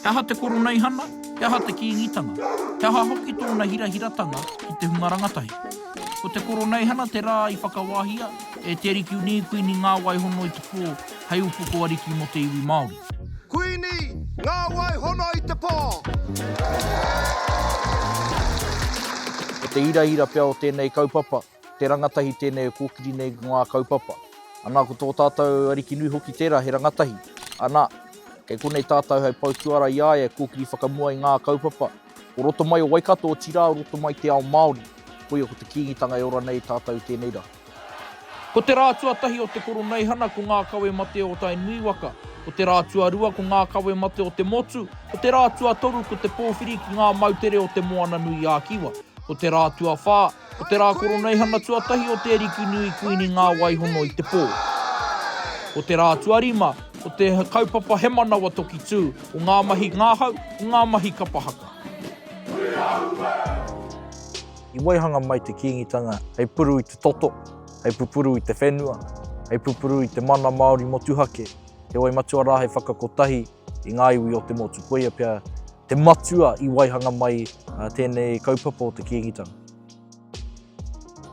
He aha te Koroneihana? He aha te Kīngitanga? He aha hoki tōna hirahiratanga ki te hunga rangatahi? Ko te Koroneihana te rā i whakawahia e Te Arikiunui Kuini Ngāwaihono i te Pō hei upoko ariki mō te iwi Māori. Kuini Ngāwaihono i te Pō! Ko te hirahira pea o tēnei kaupapa, te rangatahi tēnei e kōkiri nei ngā kaupapa. Anā, ko tō tātou Arikinui hoki tērā, he rangatahi. Anā, kei konei tātou hei pou tuara i a ia e kōkiri whakamua i ngā kaupapa o roto mai o Waikato, otirā o roto mai te ao Māori. Koia ko te Kīngitanga e ora nei tātou i tēnei rā. Ko te rā tuatahi o te Koroneihana ko ngā kawe mate o Tainui waka, ko te rā tuarua ko ngā kawe mate o te motu, ko te rā tuatoru ko te pōwhiri ki ngā moutere o Te Moana-nui-ā-Kiwa, ko te rā tuawhā, Ko te rā koroneihana tuatahi o Te Arikinui Kuini Ngāwaihono i te pō. Ko te rā tuarima, ko te kaupapa He Manawa Toki Tū, o ngā mahi ngahau, o ngā mahi kapa haka. I waihanga mai te Kīngitanga hei puru i te toto, hei pupuru i te whenua, hei pupuru i te mana Māori motuhake, heoi matua rā hei whakakotahi i ngā iwi o te motu. Koia pea te matua i waihanga mai tēnei kaupapa o te Kīngitanga.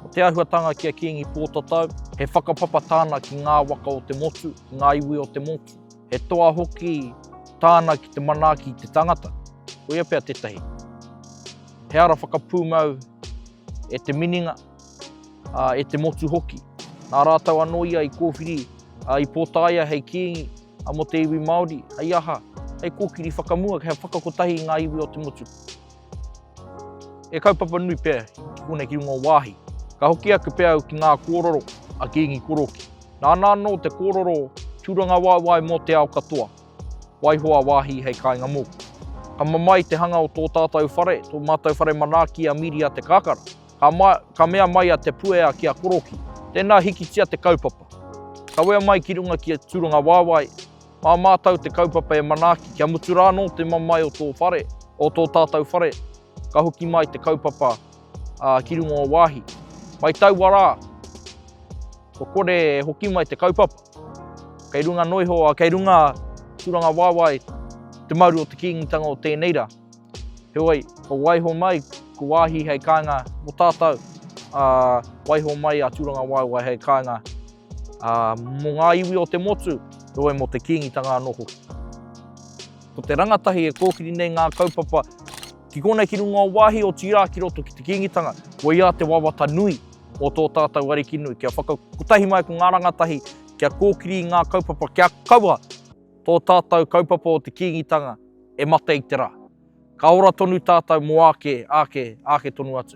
Ko te āhuatanga ki a Kīngi Pōtatau, he whakapapa tāna ki ngā waka o te motu, ki ngā iwi o te motu. He toa hoki tāna ki te manaaki i te tangata. Koia pea tētahi. He ara whakapūmau e te mininga, e te motu hoki. Nā rātou anō ia i kōwhiri, i pōtaea hei kīngi, mō te iwi Māori, hei aha, hei kōkiri whakamua, hei whakakotahi i ngā iwi o te motu. He kaupapa nui pea ki konei ki runga o Waahi. Ka hoki ake pea au ki ngā kōrero a Kīngi Korokī. Nāna anō te kōrero tūrangawaewae mō te ao katoa, waiho a Waahi hei kāinga mōku. Ka mamae te hanga o tō tātou whare, tō mātou whare manaaki a Miria Te Kakara. Ka, ka mea mai a Te Puea ki a Korokī, Tēnā hikitia te kaupapa. Kawea mai ki runga ki a Tūrangawaewae, mā mātou te kaupapa e manaaki kia mutu rā anō te mamae o tō whare, o tō tātou whare, ka hoki mai te kaupapa ā, ki runga o Waahi. Mai taua rā, kua kore e hoki mai te kaupapa. Kei runga noa iho, kei runga Tūrangawaewae te maru o te Kīngitanga o tēnei rā. Heoi, ka waiho mai ko Waahi hei kāinga mō tātou, ā, waiho mai a Tūrangawaewae hei kāinga ā, mō ngā iwi o te motu, heoi mō te Kīngitanga anō hoki. Ko te rangatahi e kōkiri nei ngā kaupapa ki konei ki runga o Waahi, otirā ki roto ki te Kīngitanga, koia te wawata nui o tō tātou Ariki nui, kia whakakotahi mai ko ngā rangatahi, kia kōkiri i ngā kaupapa, kia kaua tō tātou kaupapa o te Kīngitanga e mate i te rā. Ka ora tonu tātou mō āke, āke, āke tonu atu.